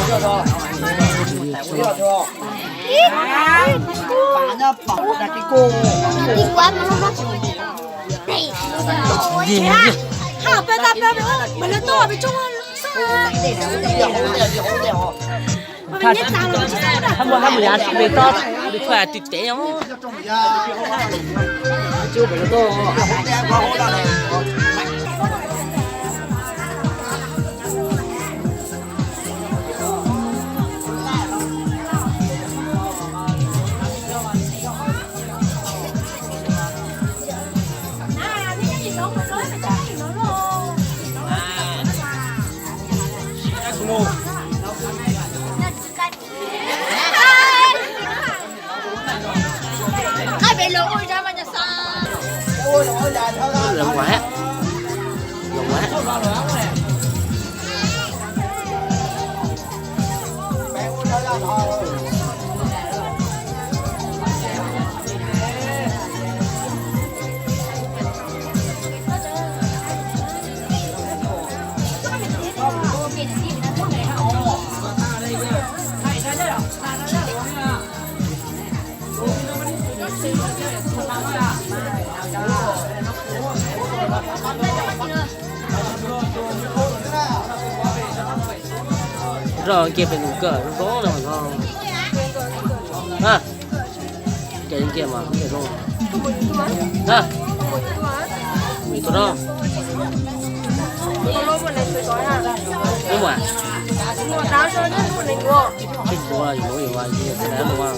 Hab peb tab peb, mas lawv tuaj peb tsob. Hab muaj hab mus yav sib peb tob, peb txhua twg cev os. Loo ua, loo ua. Rau kiag pem tus kawm zoo zoo no. Ha, ces kiag mas zoo. Ha, tus no. Ub mas. Tsis ua yus lub yus mas yus tsis ua.